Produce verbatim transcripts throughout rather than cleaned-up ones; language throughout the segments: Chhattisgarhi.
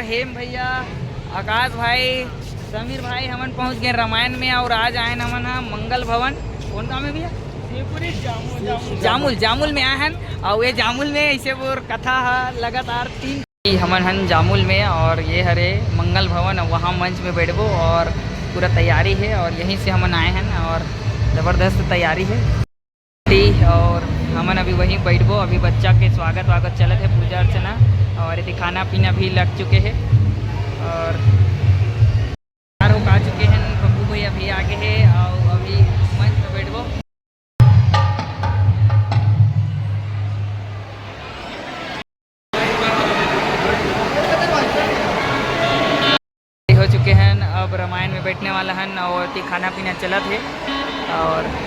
हेम भैया, आकाश भाई, समीर भाई, हमन पहुंच गए रामायण में और आज आए हमन ह मंगल भवन। कौन गांव में भैया? जामुल। जामुल में आए हन। और ये जामुल में ऐसे वो कथा ह लगातार तीन, हमन हन जामुल में और ये हरे मंगल भवन, वहाँ मंच में बैठबो और पूरा तैयारी है और यहीं से हमन आए हन और जबरदस्त तैयारी है। और हमन अभी वहीं बैठबो। अभी बच्चा के स्वागत वागत चलत है, पूजा अर्चना, और यदि खाना पीना भी लग चुके हैं और तैयार होके आ चुके हैं। पप्पू भाई अभी आगे है और अभी मंच में बैठबो। हो चुके हैं, अब रामायण में बैठने वाला हन और ती खाना पीना चलत है। और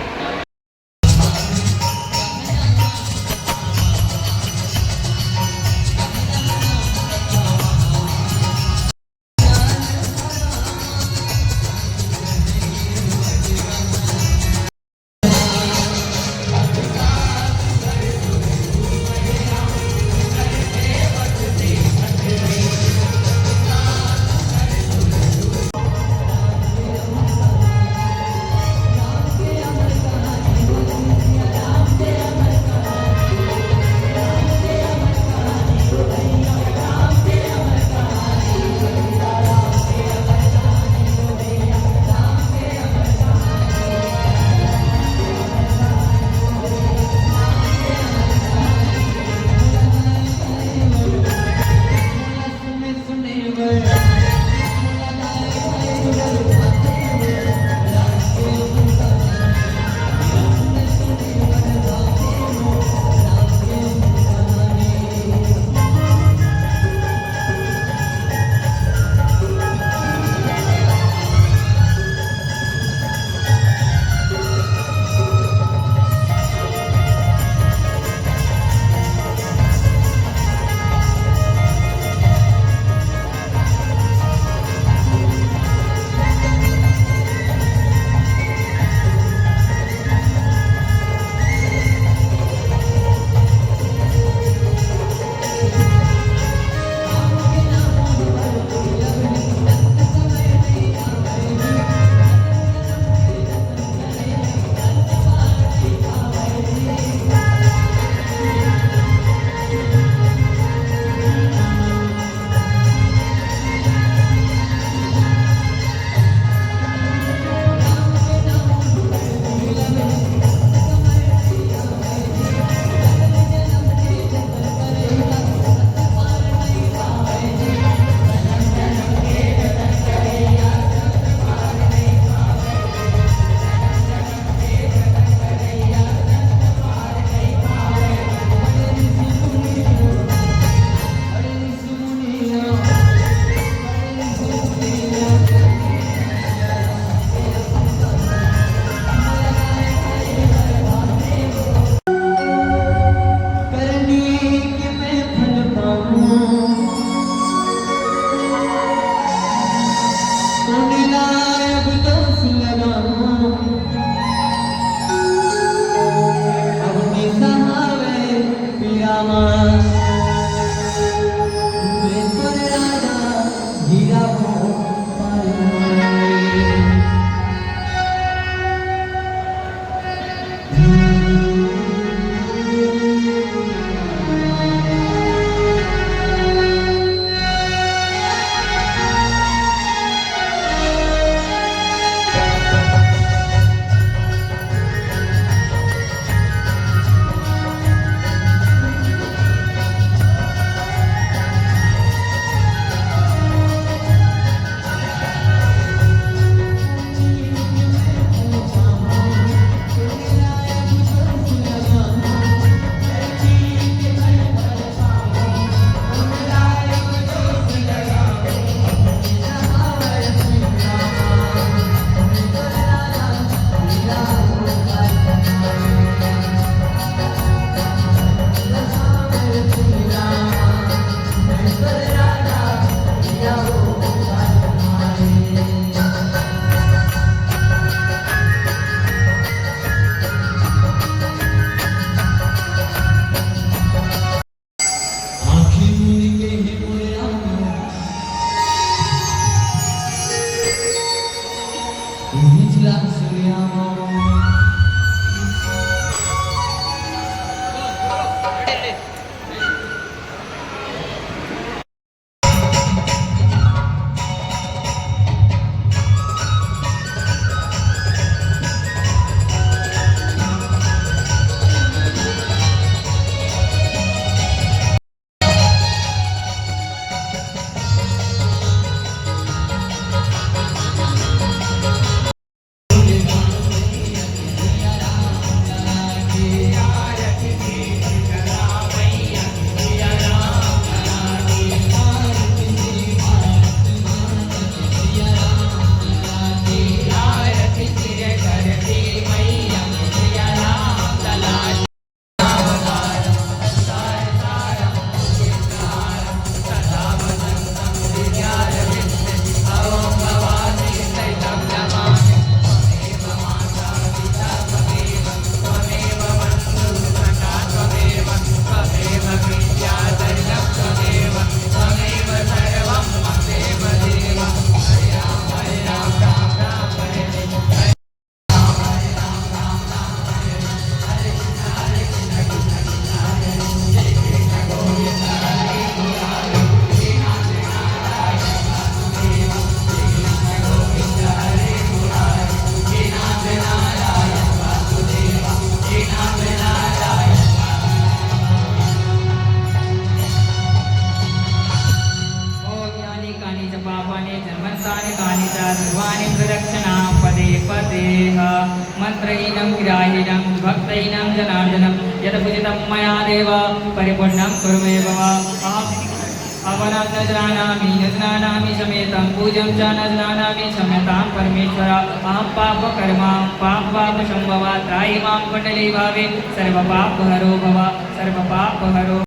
कानि च पापानि जन्मन्तानि कानि च सर्वाणि प्रदक्षिणां पदे पदेह। मन्त्रहीनं क्रियाहीनं भक्तहीनं जनार्दनं यदपूजितं मया देव परिपूर्णं कुरु मे भव। अहं हवनं न जानामि न जानामि समेतं पूजं च न जानामि क्षम्यतां परमेश्वर। अहं पापकर्मा पाप पाप संभवा त्राहि मां कुण्डली भावे सर्वपापहरो भव सर्वपापहरो।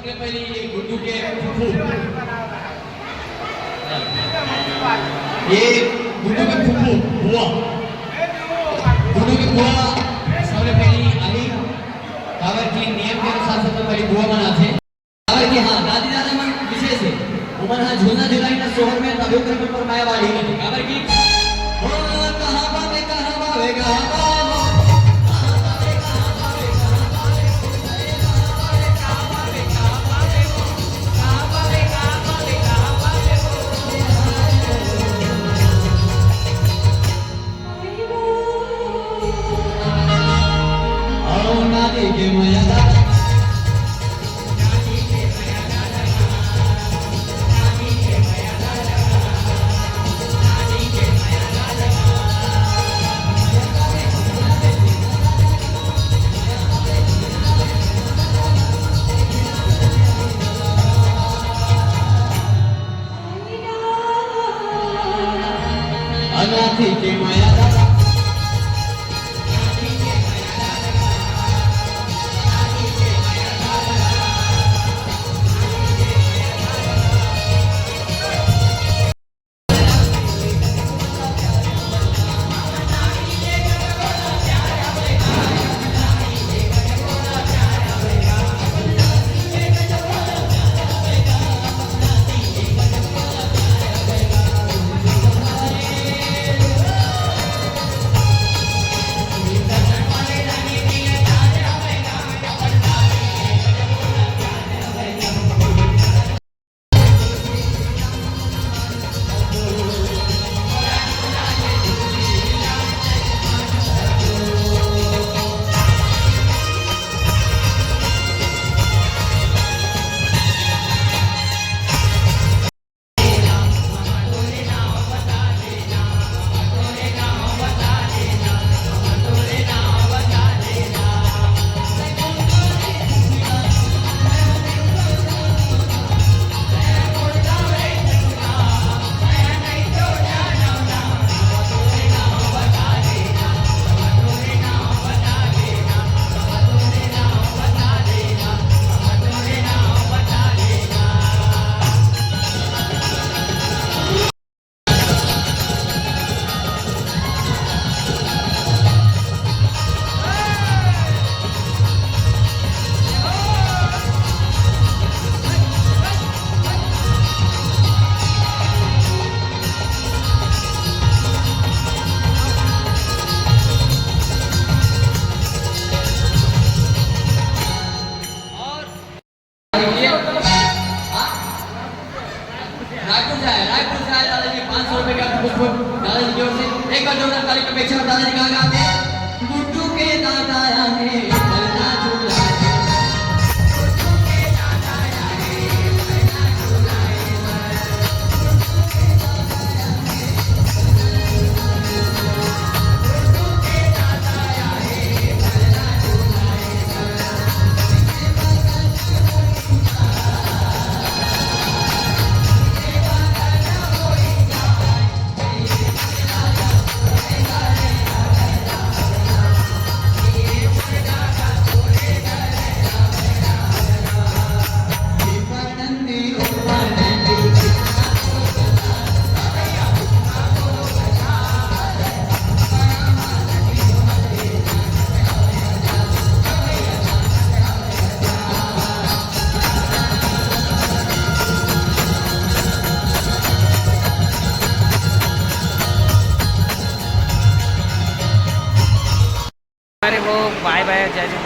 सबले पहले ये गुड्डू के फूफू, ये गुड्डू के फूफू, बुआ, गुड्डू के बुआ सबले पहले आही। काबर कि नियम के अनुसार सबले पहले बुआ मन आथे। काबर कि हाँ, दादी दादा मन विशेष हे, ओमन ह झूलना झुलाही ना सोहर में, तभे ओकर ऊपर माया वाली। काबर कि ओ कहाँ बाबे, कहाँ बाबे, कहाँ बाबे।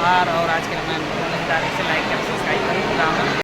यार, और आज